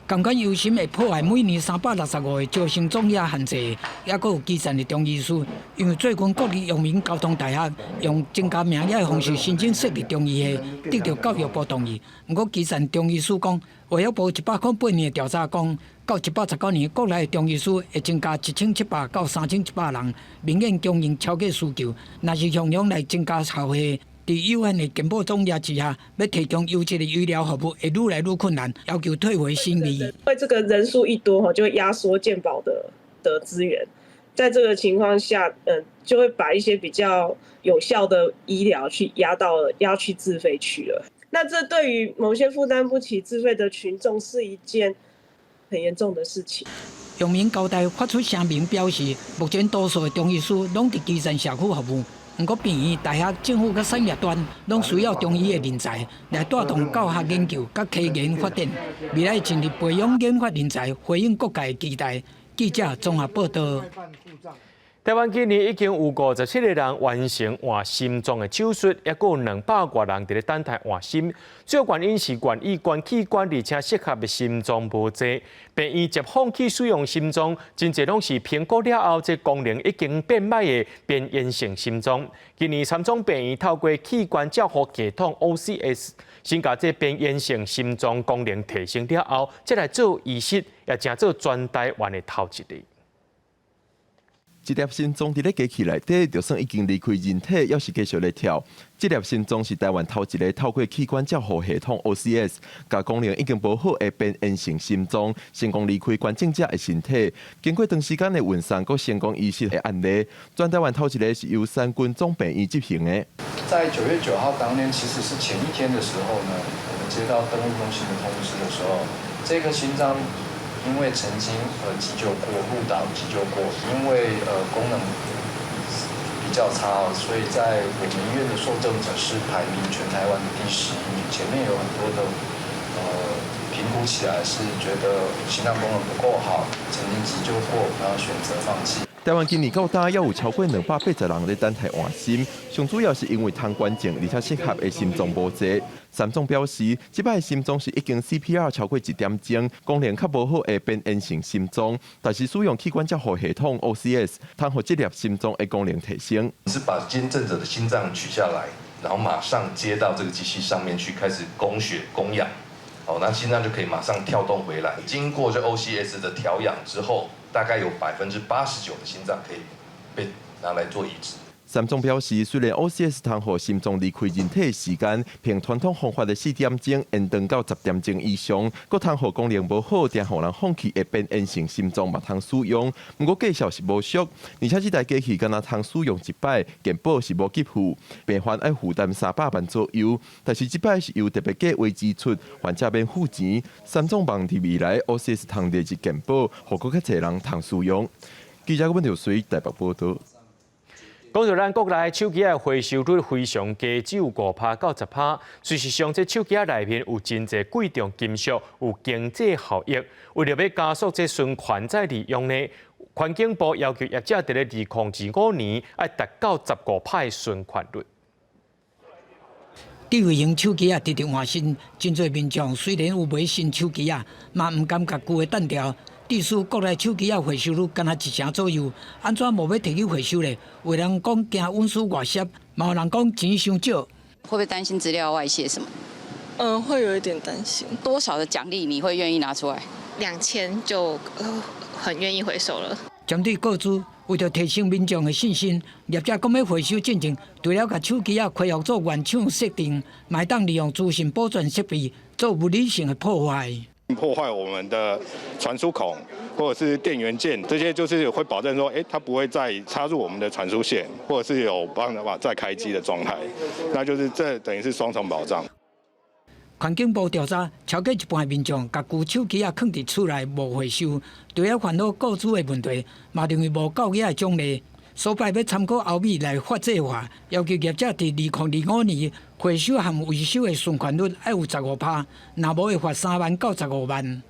感覺憂心會破壞每年365個招生總額限制，抑閣有基層的中醫師，因為最近國立陽明交通大學用增加名額的方式申請設立中醫系，得著教育部同意。毋過基層中醫師講，衛福部108年的調查講，到119年國內的中醫師會增加1700到3100人，明顯供應超過需求。若是向量來增加校系，佇有限的健保總額之下，欲提供優質的醫療服務會愈來愈困難，要求退回審議。因為這個人數一多，就會壓縮健保的資源，在這個情況下，就會把一些比較有效的醫療去壓去自費去了。那這對於某些負擔不起自費的群眾是一件很嚴重的事情。陽明交大發出聲明表示，目前多數的中醫師攏佇基層社區服務。毋過，病院、大學、政府佮產業端攏需要中醫的人才來帶動教學研究佮科研發展，未來盡力培養研發人才，回應各界期待。記者綜合報道。台灣今年已經有57個人完成換心臟的手術，抑閣有200外人佇咧等待換心。主要原因是願意捐器官，而且適合的心臟無濟。病院接放棄使用心臟，真濟攏是評估了後，這功能已經變歹的邊緣性心臟。今年三總病院透過器官照護系統 OCS，先共這邊緣性心臟功能提升了後，再來做移植，也成做全台灣的頭一例。這粒心臟佇咧機器內底，就算已經離開人體，猶是繼續咧跳。這粒心臟是台灣頭一个透過器官照護系統 OCS，共功能已經無好的邊緣性心臟，成功離開捐贈者的身體。經過長時間的運送，閣成功移植的案例，全台灣頭一个是由三軍總病院執行的。在9月9號當天，其實是前一天的時候呢，我們接到登錄中心的通知的時候，這顆心臟因為曾經急救過，誤導急救過，因為功能比較差，所以在我們醫院的受贈者是排名全台灣的第11名，前面有很多的評估起來是覺得心臟功能不夠好，曾經急救過，然後選擇放棄。台灣今年到今，猶有超過280人咧等待換心，上主要是因為通捐贈，而且適合的心臟無濟。三總表示，這擺心臟是已經 CPR 超過一點鐘，功能較無好的邊緣性心臟，但是使用器官照護系統 OCS，通予這粒心臟的功能提升。是把捐贈者的心臟取下來，然後馬上接到這個機器上面去開始供血供氧，哦，那心臟就可以馬上跳動回來。經過這 OCS 的調養之後，大概有89%的心臟可以被拿來做移植。三總表示，雖然 OCS 通予心臟離開人體的時間，比傳統方法的4點鐘延長到10點鐘以上，閣通予功能無好，定予人放棄的邊緣性心臟嘛通使用。毋過價數是無俗，而且這台機器干焦通使用一擺，健保是無給付，病患愛負擔300萬左右。但是這擺是由特別計劃支出，患者免付錢。三總望佇未來 OCS 通列入健保，予閣較濟人通使用。記者溫條水台北報道。講到咱國內手機仔回收率非常低，只有5%到10%。事實上，這手機仔內面有真濟貴重金屬，有經濟效益。為著欲加速這循環再利用呢，環境部要求業者佇咧2025年愛達到15%的循環率。智慧型手機仔，直直換新，真濟民眾雖然有買新手機仔，嘛毋甘共舊的擲掉。致使國內手機仔回收率干焦1成左右，按怎無欲提去回收咧？有人講驚隱私外洩，嘛有人講錢傷少。會不會擔心資料外洩什麼？嗯，會有一點擔心。多少的獎勵你會願意拿出來？2000就很願意回收了。針對個資，為著提升民眾的信心，業者講欲回收進前，除了共手機仔恢復做原廠設定，嘛會當利用資訊保全設備做物理性的破壞。破壞我們的傳輸孔，或者是電源鍵，這些就是會保證說，它不會再插入我們的傳輸線，或者是有辦法再開機的狀態，那就是這等於是雙重保障。環境部調查，超過一半民眾共舊手機仔囥佇厝內無回收，除了煩惱雇主的問題，嘛認為無夠額的獎勵。所擺欲參考歐美來法制化，要求業者佇2025年回收和維修的循環率愛有15%，若無會罰3萬到15萬。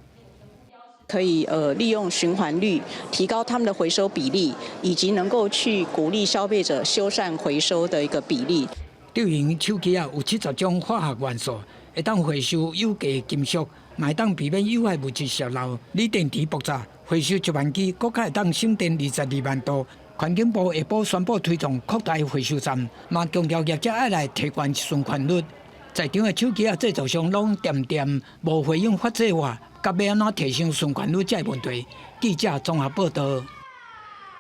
可以利用循環率提高他們的回收比例，以及能夠去鼓勵消費者修繕回收的一個比例。對用手機仔有70種化學元素，會當回收有價金屬，嘛會當避免有害物質洩漏。鋰電池爆炸，回收1萬支，閣較會當省電22萬度。環境部下晡宣布推動擴大回收站，嘛強調業者愛來提懸循環率。在場的手機仔製造商攏恬恬無回應法制化，佮欲按怎提升循環率這个問題。記者綜合報道。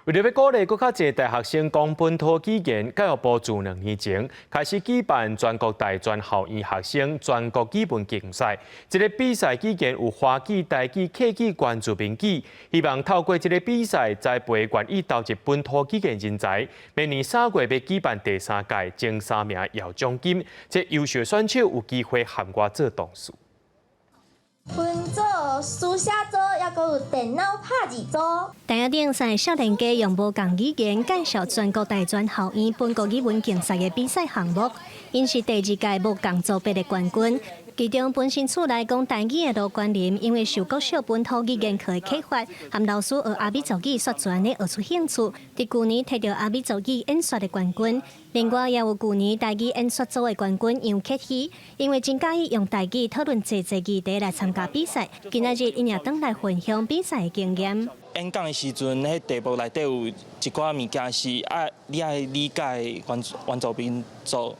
為著欲鼓勵閣較濟大學生講本土語言，教育部自2年前開始舉辦全國大專校院學生全國語文競賽。這个比賽語言有華語、台語、客語、原住民語，希望透過這个比賽栽培願意投入本土語言人才。明年3月欲舉辦第三屆，前三名有獎金，這優秀選手有機會函外做董事。文組、書寫組，抑閣有電腦拍字組。台仔頂三个少年家用無仝語言介紹全國大專校院本國語文競賽的比賽項目，𪜶是第二屆無仝組別的冠軍。其中本身厝內講台語的盧冠霖，因為受國小本土語言課的啟發，和老師學阿美族語說傳的學出興趣，佇舊年摕著阿美族語演說的冠軍。另外也有舊年台語演說組的冠軍楊克熙，因為真佮意用台語討論濟濟議題來參加比賽，今仔日𪜶也轉來分享比賽的經驗。演講的時陣，彼題目內底有一寡物件是愛你愛理解原住民族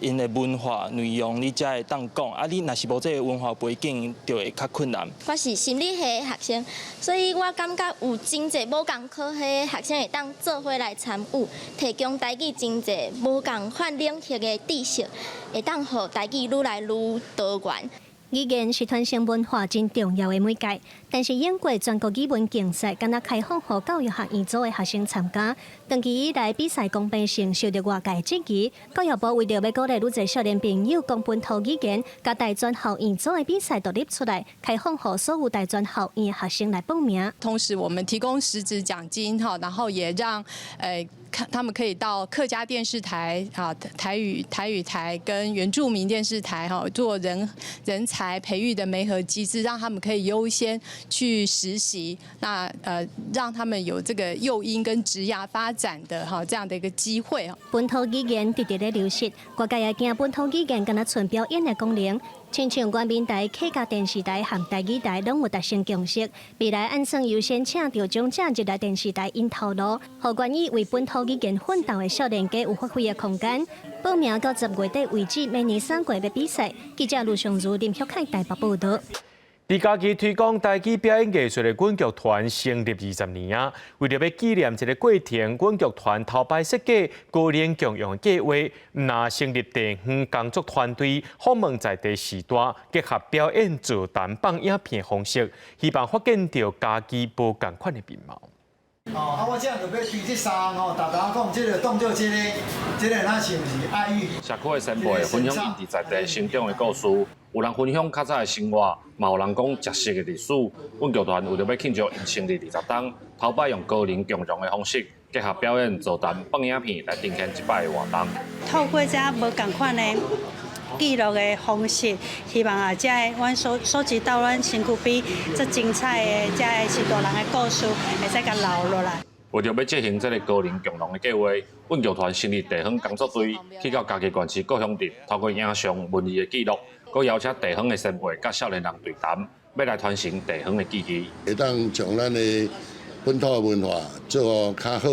𪜶的文化內容，你才會當講。啊，你若是無這个文化背景，就會較困難。我是心理系的學生，所以我感覺有真濟無仝科系的學生會當做伙來參與，提供台語真濟無仝款領域的知識，會當予台語愈來愈多元。語言是傳承文化真重要的媒介，但是英國全國語文競賽敢若開放予教育學院組的學生參加，長期以來比賽公平性受著外界質疑。教育部為著欲鼓勵愈濟少年朋友講本土語言，共大專校院組的比賽獨立出來，開放予所有大專校院的學生來報名。同時，我們提供實質獎金哈，然後也讓看他們可以到客家電視台啊、台語台跟原住民電視台哈做人才培育的媒合機制，讓他們可以優先去實習，那讓他們有這個誘因跟職涯發展的哈這樣的一個機會。本土語言直直咧流失，外界也驚本土語言敢若賰表演的功能。親像原民台、客家電視台和台語台攏有達成共識，未來按算優先請著獎者入來電視台𪜶頭路，予願意為本土語言奮鬥的少年家有發揮的空間。報名到10月底為止，明年3月欲比賽。記者盧尚如、林旭凱台北報導。佇嘉義推廣台語表演藝術的阮劇團成立20年啊，為著欲紀念這个過程，阮劇團頭擺設計高齡共融計劃，毋但成立地方工作團隊，訪問在地序大，結合表演、座談、放影片方式，希望發現著嘉義無仝款的面貌。哦，啊，我這樣就欲推這三吼，沓沓講這个當做這个，這个若是毋是愛語？社區的前輩分享𪜶佇在地成長的故事，有人分享較早的生活，嘛有人講食食的歷史。阮劇團為著欲慶祝𪜶成立20冬，頭擺用高齡共融的方式，結合表演、座談、放影片來呈現這擺的活動。透過這無仝款的記錄的方式，希望啊，這个阮所收集到阮身軀邊這精彩的這个序大人的故事，會使共留落來。為著欲執行這个高齡共融的計劃，阮劇團成立地方工作隊，去到嘉義縣市各鄉鎮，透過影像、文字的記錄，閣邀請地方的前輩佮少年人對談，欲來傳承地方的記憶。會當將咱的本土的文化做較好，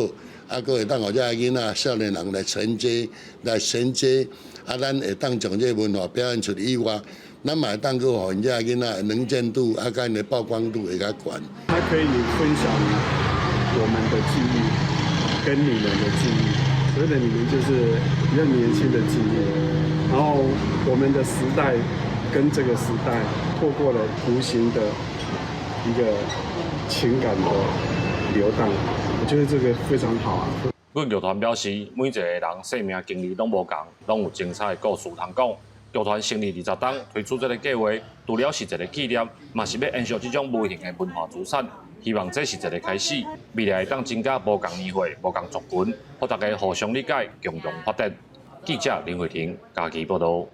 啊，閣會當予這个囡仔、少年人來承接、來銜接，啊，咱會當將這个文化表演出去以外，咱嘛會當閣予𪜶這个囡仔的能見度，啊，佮𪜶的曝光度會較懸。他可以分享我們的記憶，跟你們的記憶，所謂的你們就是比較年輕的記憶，然後我們的時代跟這個時代透過了無形的一個情感的流動，我覺得這個非常好啊。阮劇團表示，每一个人生命經歷攏無仝，攏有精彩的故事通講。劇團成立20冬推出這个計劃，除了是一个紀念，嘛是欲延續這種無形的文化資產。希望這是一个開始，未來會當增加無仝年歲、無仝族群，予大家互相理解，共同發展。記者林慧婷嘉義報導。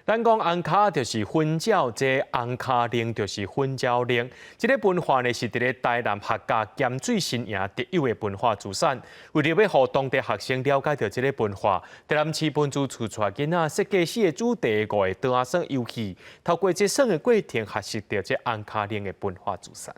咱講紅跤就是薰鳥，這紅跤鈴就是薰鳥鈴。這个文化呢，是佇咧台南客家鹹水新營特有的文化資產。為著欲予當地學生了解著這个文化，台南市文資處帶囡仔設計四个主題五个桌仔耍遊戲，透過這耍的過程學習著這紅跤鈴的文化資產。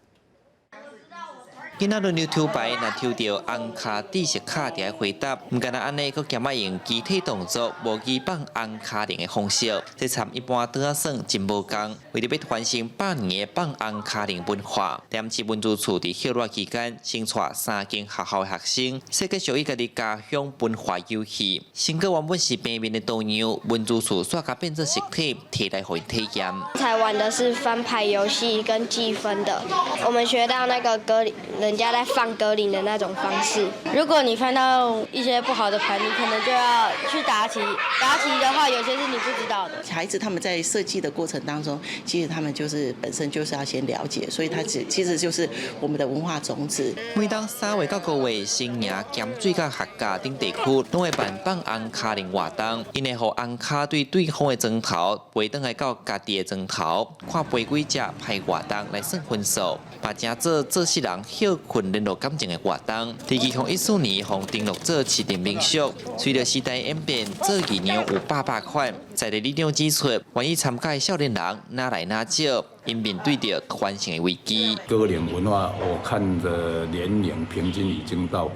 囡仔輪流抽牌，若抽著紅跤知識卡，就愛回答。毋干焦按呢，閣兼愛用肢體動作模擬放紅跤鈴的方式。這參一般桌仔耍真無仝。為著欲傳承百年的放紅跤鈴文化，台南市文資處佇歇熱期間，先帶三間學校的學生設計屬於家己家鄉文化遊戲。成果原本是平面的圖樣，文資處煞共變做實體，提來予𪜶體驗。才玩的是翻牌遊戲跟計分的，我們學到那個歌人家在放歌鈴的那種方式。如果你翻到一些不好的牌，你可能就要去答題。答題的話，有些是你不知道的。孩子他們在設計的過程當中，其實他們就是本身就是要先了解，所以他其實就是我們的文化種子。每當3月到5月，新營鹹水佮客家等地區，攏會辦放紅跤鈴活動，𪜶會予紅跤對對方的莊頭飛轉來到家己的莊頭，看飛幾隻拍活動來算分數，嘛成做做世人歇睏聯絡感情的活動。佇2014年，予登錄做市鎮民俗。隨著時代演變，做儀樣有百百款。在地里長指出，願意參加的少年人愈來愈少，𪜶面對著傳承的危機。歌鈴文化，我看的年齡平均已經到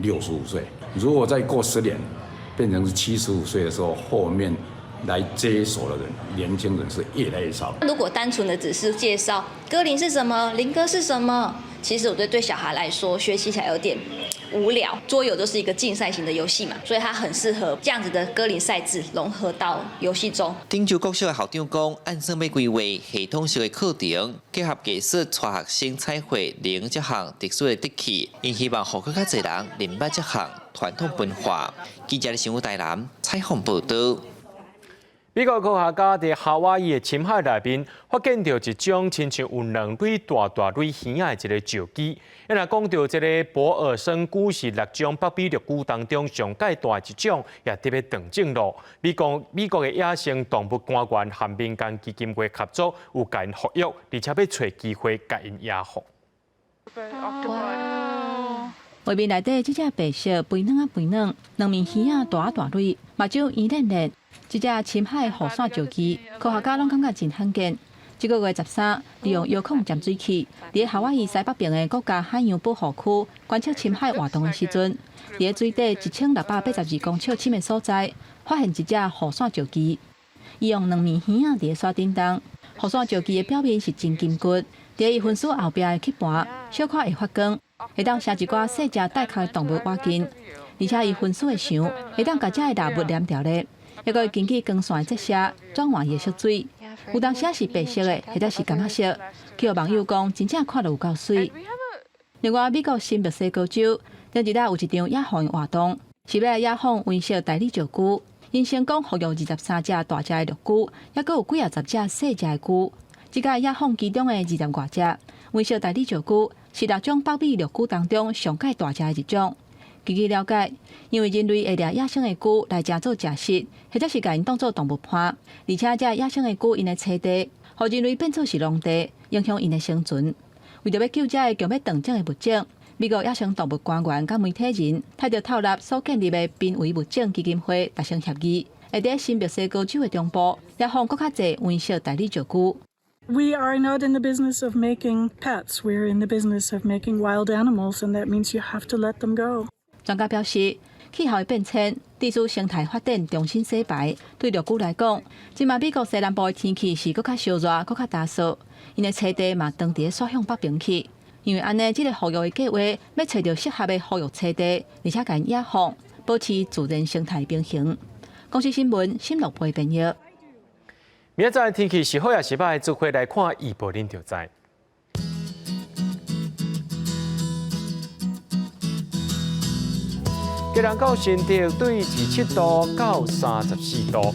65歲。如果再過10年，變成是75歲的時候，後面來接手的人，年輕人是越來越少。如果單純的只是介紹歌鈴是什麼，鈴歌是什麼，其實我覺得對小孩來說學習起來有點無聊。桌遊就是一個競賽型的遊戲嘛，所以它很適合這樣子的歌鈴賽制融合到遊戲中。頂洲國小的校長講，按算欲規劃系統式的課程，結合藝術，帶學生彩繪鈴這項特殊的節氣，𪜶希望予閣較濟人認捌這項傳統文化。記者的新聞台南採訪報導。美國科學家佇夏威夷的深海內面發現著一種親像有兩蕊大大蕊耳仔的一個石龜。若講著這个博爾生龜是六種北美陸龜當中上蓋大的一種，也特別斷種囉。美國的野生動物官員和民間基金會合作，有共𪜶復育，而且欲揣機會共𪜶野放。畫面內底這隻白色肥軟仔肥軟，兩面耳仔大仔大蕊，目睭圓練練。這隻深海雨傘石龜，科學家攏感覺真罕見。這个月13，利用遙控潛水器，佇夏威夷西北邊的國家海洋保護區觀測深海活動的時陣，佇水底1682公尺深的所在，發現一隻雨傘石龜。伊用兩面耳仔佇咧傘頂動。雨傘石龜的表面是真金骨，佇伊分屍後壁的吸盤，小可會發光，會當攝一寡細隻帶殼的動物倚近，而且伊分屍會腸，會當共遮的獵物黏著咧。抑閣會根據光線的折射轉換伊的色水，有當時是白色的，或者是柑仔色。去予網友講，真正看著有夠媠。另外，美國新墨西哥州前一日有一場野放活動，是欲來野放溫室大理石龜，𪜶成功復育23隻大隻的陸龜，抑閣有幾仔十隻細隻的龜。這個野放其中的20外隻溫室大理石龜，是六種北美陸龜當中上蓋大隻的一種。根據了解，因為人類會掠野生的龜來食做食食，或者是共𪜶當做動物伴，而且這野生的龜𪜶的棲地，予人類變做是農地，影響𪜶的生存。為著欲救這个強欲斷種的物種，美國野生動物官員佮媒體人，替著透納所建立的瀕危物種基金會達成協議，會佇新墨西哥州的中部野放閣較濟溫室大理石龜。 We are not in the business of making pets. We're in the business of making wild animals, and that means you have to let them go. 專家表示，氣候的變遷，致使生態發展重新洗牌。對陸龜來講，這馬美國西南部的天氣是閣較燒熱、閣較乾燥，𪜶的棲地嘛長佇咧徙向北邊去。因為按呢，這个復育的計劃欲揣著適合的復育棲地，而且共𪜶野放，保持自然生態平衡。公視新聞，新樂貝編譯。明仔載天氣是好抑是䆀，做伙來看預報，恁就知。基隆到新竹對27度到34度，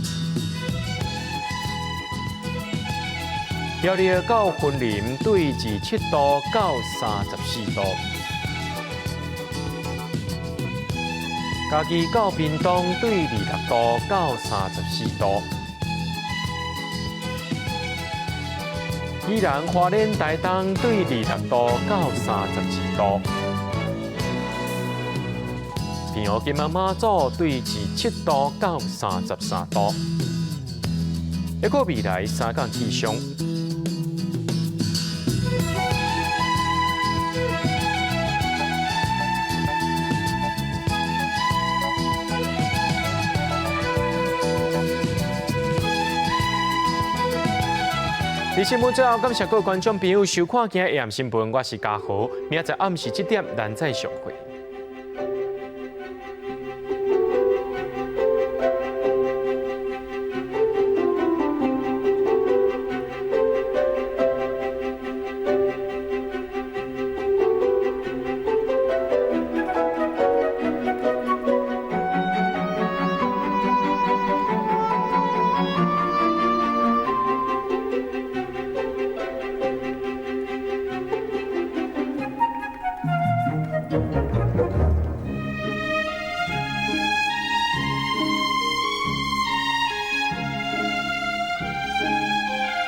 苗栗到雲林對27度到34度，嘉義到屏東對26度到34度，宜蘭花蓮台東對26度到32度。平湖金門馬祖對27度到33度。一個未來三天氣象。佇新聞最後，感謝各位觀眾朋友收看今日的新聞，我是嘉豪，明仔載暗時7點，咱再相會。